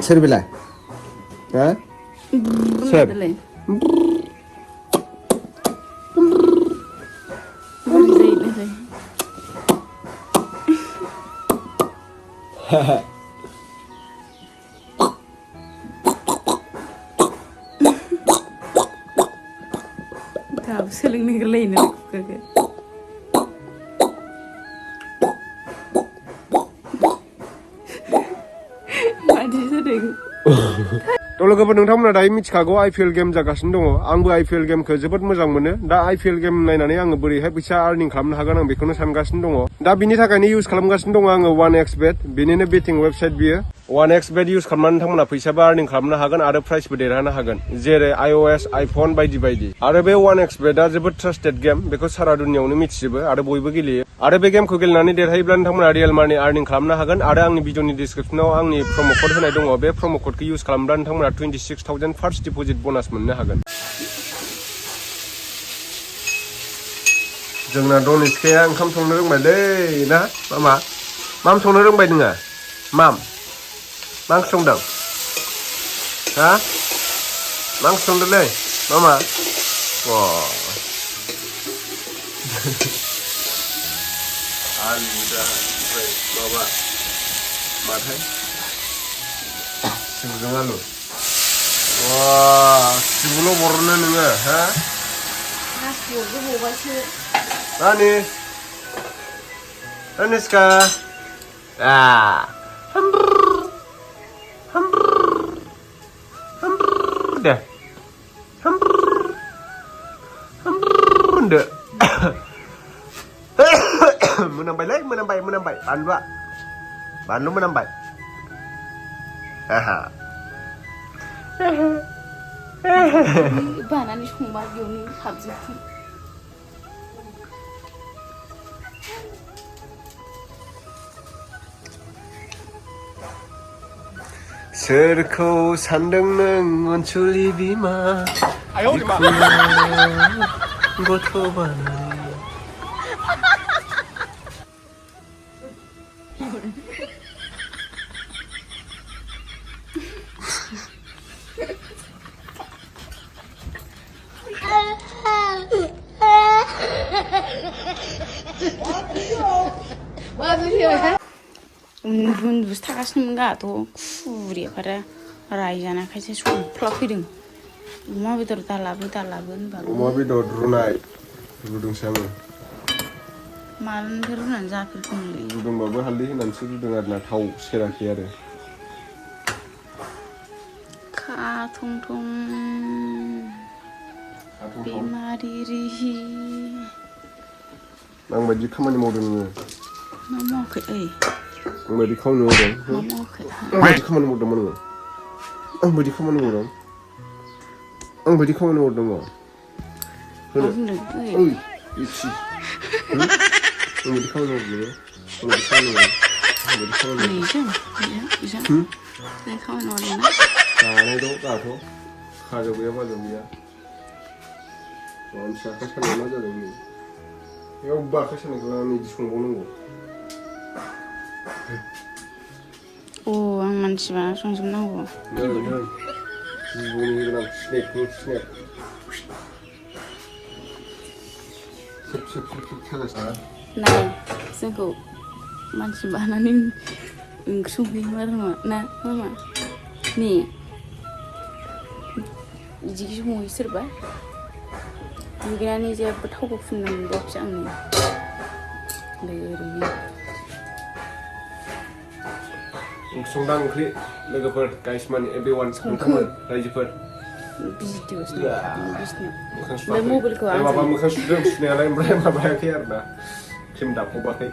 सोर बेलाय हा सोर गाब सोलोंनो गोरलैनो मादि जादों थ' लोगोफोर नोंथांमोना दायो मिथिखागौ IPL गेम जागासिनो दङ आंबो IPL गेमखौ जोबोद मोजां मोनो दा IPL गेम नायनानै आङो बोरैहाय फैसा आर्निं खालामनो हागोन आं बेखौनो सानगासिनो दङ दा बिनि थाखायनो इउज खालामगासिनो दङ आङो 1xbet बेनिनो बेटिं वेबसाइट बियो 1xbet इउज खालामनानै नोंथांमोना फैसाबो आर्निं खालामनो हागोन आरो प्राइजबो देरहानो हागोन जेरै iOS iPhone बायदि बायदि आरो बे 1xbetआ जोबोद ट्रास्टेड गेम बेखौ सारा दुनियावनो मिथिजोबो आरो बयबो गेलेयो आरो बे गेमखौ गेलेनानै देरहायोब्ला नोंथांमोना रियेल मानि आर्निं खालामनो हागोन आरो आंनि भिडिअनि डिसक्रिपसनाव आंनि प्रम' कड होनाय दङ बे प्रम' क'डखौ इउज खालामब्ला नोंथांमोना 26,000 फार्स्ट डिप'जिट ब'नास मोननो हागोन जोंना दनिसखाया ओंखाम संनो रोंबायलै ना मामा माम संनो रोंबाय नोङो माम मा ओंख्रि संदों हा मा ओंख्रि संदोंलै मामा आलु दा ओमफ्राय माबा माथाय सिबुजों आलु सिबुल' बरनो नोङो हा Nani? Aniska? Dah. Dah. Menambai. Banlu menambai. Aha. Bananwi संबा बेयावनो हाबजोबथों सोरखौ सानदों नों अनसुलि बिमा गथ' बानाय उन्दुसो थागासिनोमोन गाथ' खुरिफोरा रायजानायखायसो सफ्ला फैदों अमा बेदर दालाबो होनबाबो अमा बेदर रुदोंसो आङो मानोथो रुनानै जाफेरखोनोलै रुदोंबाबो हालदै होनानैसो रुदों आरोना थाव सेराखै आरो खाथं बेमारि रिहि आंबायदि खामानि मावदों नोङो मा मावाखै ओइ आंबायदि खामानि मावदों मा मावाखै आंबायदि खामानि मावदों नोङो आंबायदि खामानि मावदों आंबायदि खामानि मावदों होनो ओइ इथि आंबायदि खामानि मावदों नोङो आंबायदि खामानि मावदों जानाय दं दाथ' खाजौ गैया बाजौ गैया मानसिया आखाइ सानाया मा जादों नै बेयाव आखाइ सानायखौ लानानै बिदि संबावनांगौ आं मानसिबा संजोबनांगौ जिबौनि गोनां स्नेकनि स्नेक नाय जोंखौ मानसि बानानै ओंख्रि संहैयोमा रोङा ना मामा ने बिदिखि संहैयो सोरबा दुगैनानै जेबो थावबो फुननो मोनबावाखैसो आं ओरैनो संदां ओंख्रि लोगोफोर गाइस मानि एभरिवान नोंथांमोन रायजोफोर बिसिनाव मबाइलखौ माबा मोखां सुदों सुनायालाय ओमफ्राय माबायाखै आरोना क्रिम दाफबाखै